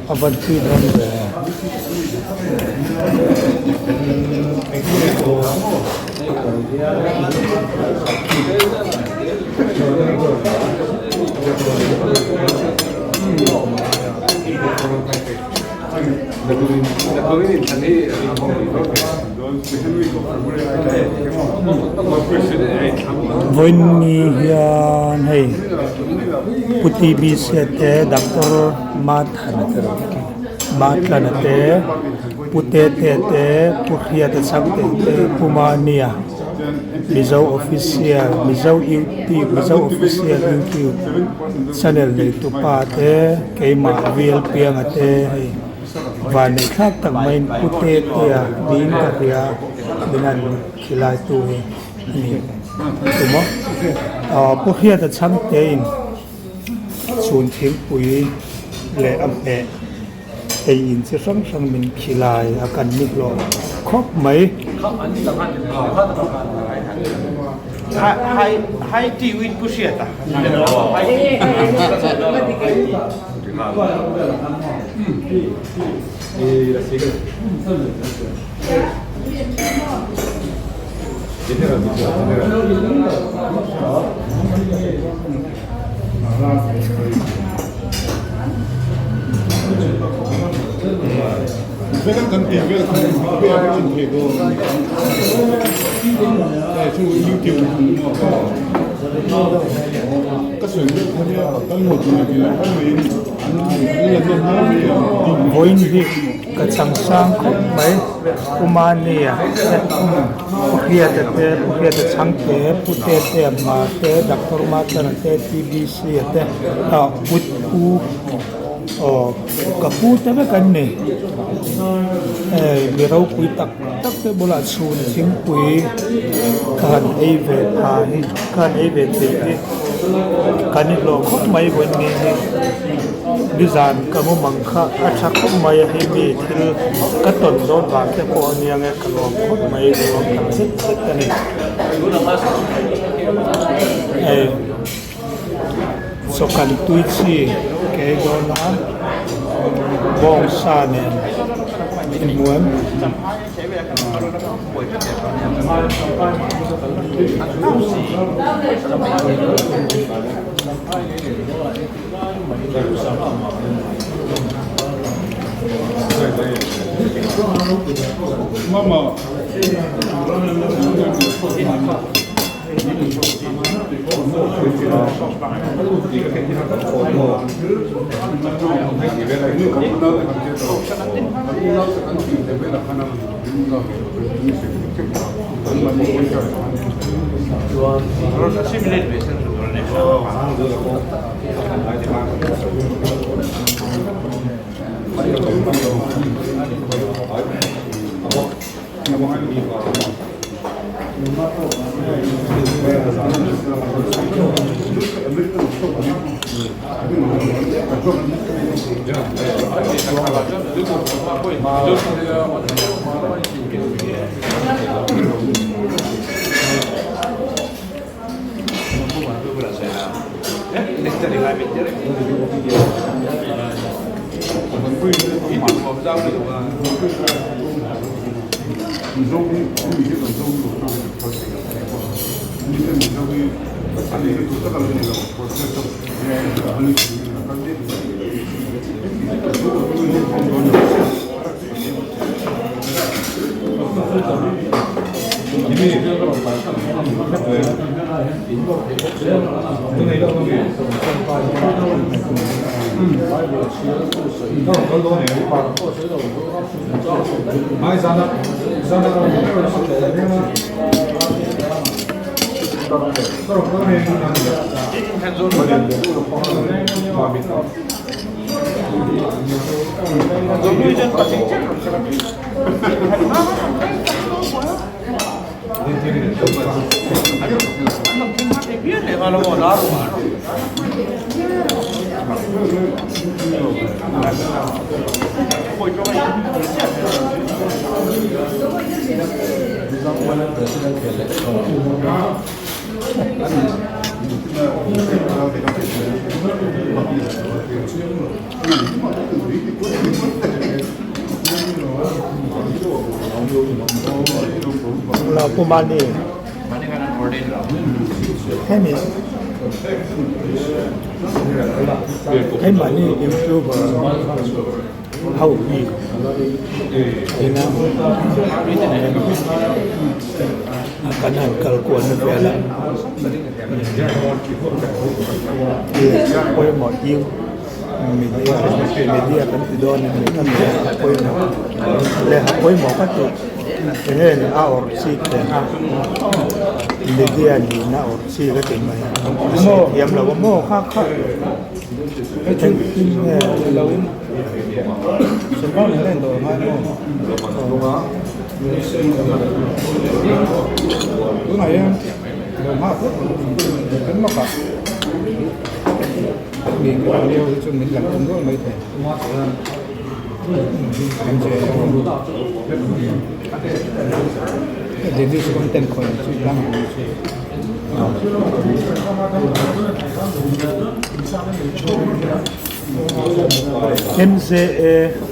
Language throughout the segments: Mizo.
A van tui dawn ve. Vawiinni hian hei Pu TBC te Doctor Mathana te Pu Tete te Pu Hriata Chhangte te Pu Mania Mizo Official Mizo YouTube Mizo Official YouTube channel neitu pa te keimah Velpianga te hei. Vanneih thlak tak maiin Pu Tetea niin ka hria min han khilai tu hi a ni emaw aw Pu Hriata Chhangtein chhun thingpui leh a hmeh ei in chi hrang hrang min khilai a kan ni hlawh khawp mai. Vawiin hi ka chang sang khawp mai Pu Mania te Pu Hriata te Pu Hriata Chhangte Pu Tetea Hma te Doctor Matana te TBC a te ah Pu aw ka pu te vek an ni hei mi ropui tak tak te bulah chhun thingpui ka han ei ve pha hi ka han ei ve thei hi kan inhlawh khawp mai vawiin ni hi nizan ka mu mang kha a tha khawp mai a hei mi thil ka tawn dawn vang te pawh a nia nge ka lawm khawp mai ka lawm tak zet zet a ni hei. Chawkan tui chi ke dawn a bawng sa nen inhmuam. Pu Mani hemi keimahni youtuber ho hi ina kan han kal kualna vel a pawimawh tir media media kan ti dawn a ni a pawimawh leh a pawimawh ka tih eng nge ni a awrh chi te a media nihna awrh chi ka ti mai a thiam lo a maw kha kha engtin nge MZA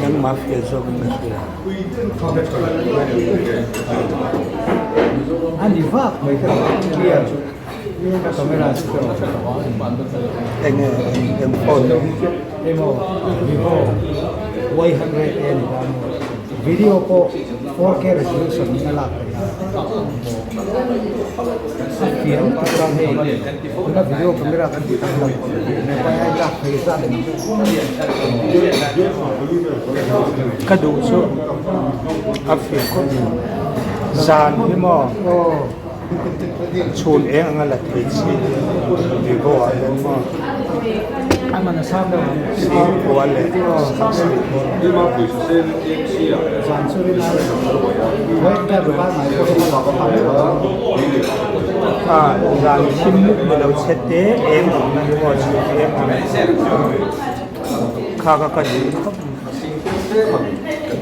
Nangmah fial zawk in ka hria. Ani vak mai ka clear chu camera chu ka Enge eng phone emaw vivo y 100 a ni ta maw video pawh 4K resolution in a lak theih a a fiah lutuk a hei tuna video camera kan tih tak lang hepa hian lak theih zat a ni. Ka duh chu a fiah khawp mai zan hi maw chhun eng anga la thei chi vivo ah hian maw singkua leh a zan thim ni lo chhe te eng awmna hi maw chhun eng ang kha kha ka duh khawp mai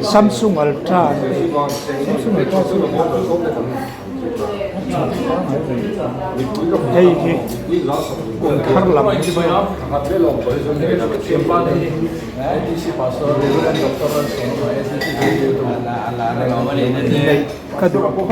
Samsung Ultra an ti. Hei hi kum thar lam hi chu neih ka duh khawp.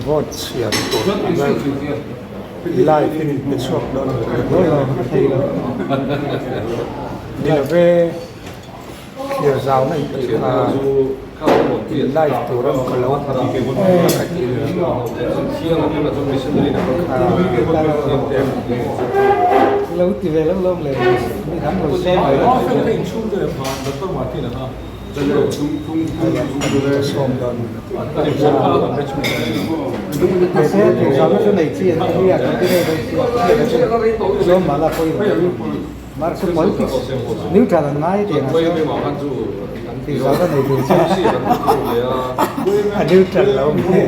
Vote chhiar tur live in pe chhuak dawn ni lo ve thlir zau na in tih kha. In live tur a ka lo hmu e. Lo ti ve lo lawm le mi dang lo sawm ve lo. Sawm dawn. Mahse tihzauhna chu nei chi an ni a kan ti rei dawn sia zawm mahla pawimawh Mahse politics neutral an ngai tih ang chuan tihzauhna nei tur chu a neutral lo nge.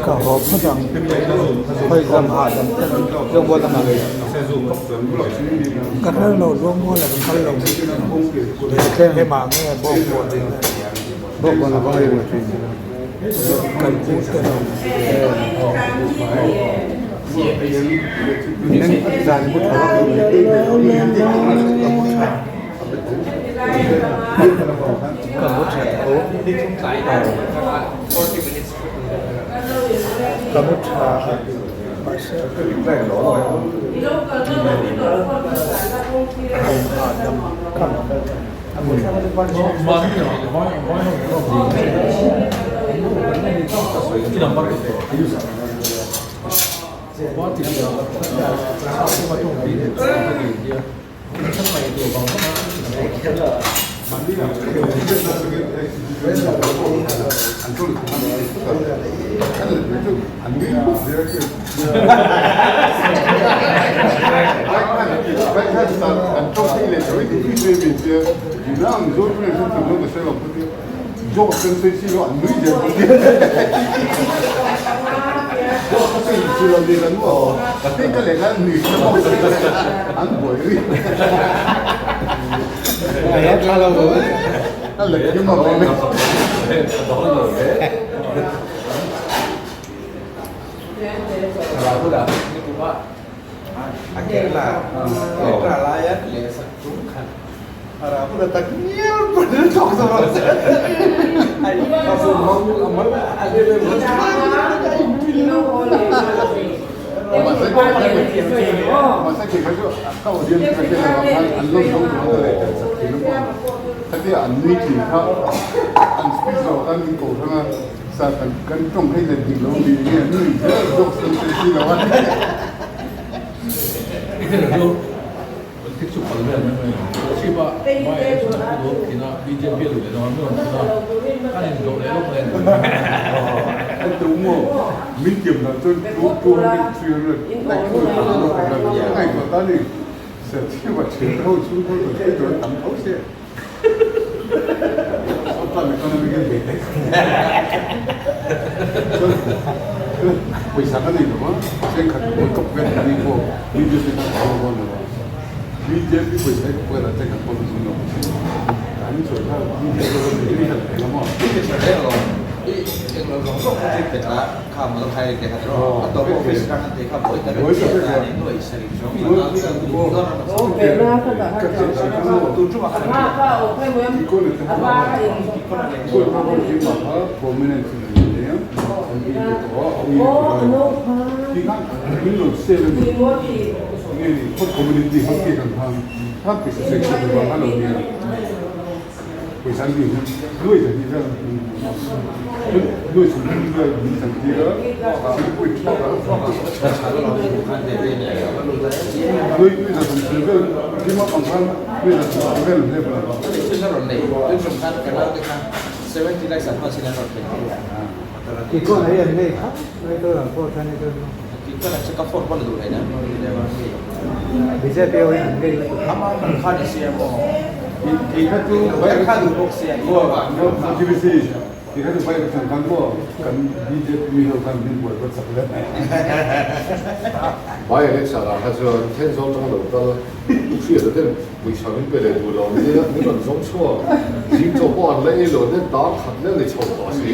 Ka haw phawt ang khawi lam hahdam ka hre lo luangmual ah ka kal lo hemah nge bawk pawh ding kan pu te lo. Ka mu tha tho ka mu tha a mahse hei hahdam ka mamawh a ni. Pawisa an dil hian nuai zahnih vel nuai 30 vel min chan tir a, thingpui nuai nuai 130 vel rim a pang khan nuai 130 vel an hlep a. By election ah kha chuan Thenzawl tang lo kal hriat ten pawisa min pe leh duh lo nia min rawn zawng chhuak zing chaw pawh an la ei lo nen tan khat leh ni chho tawh si.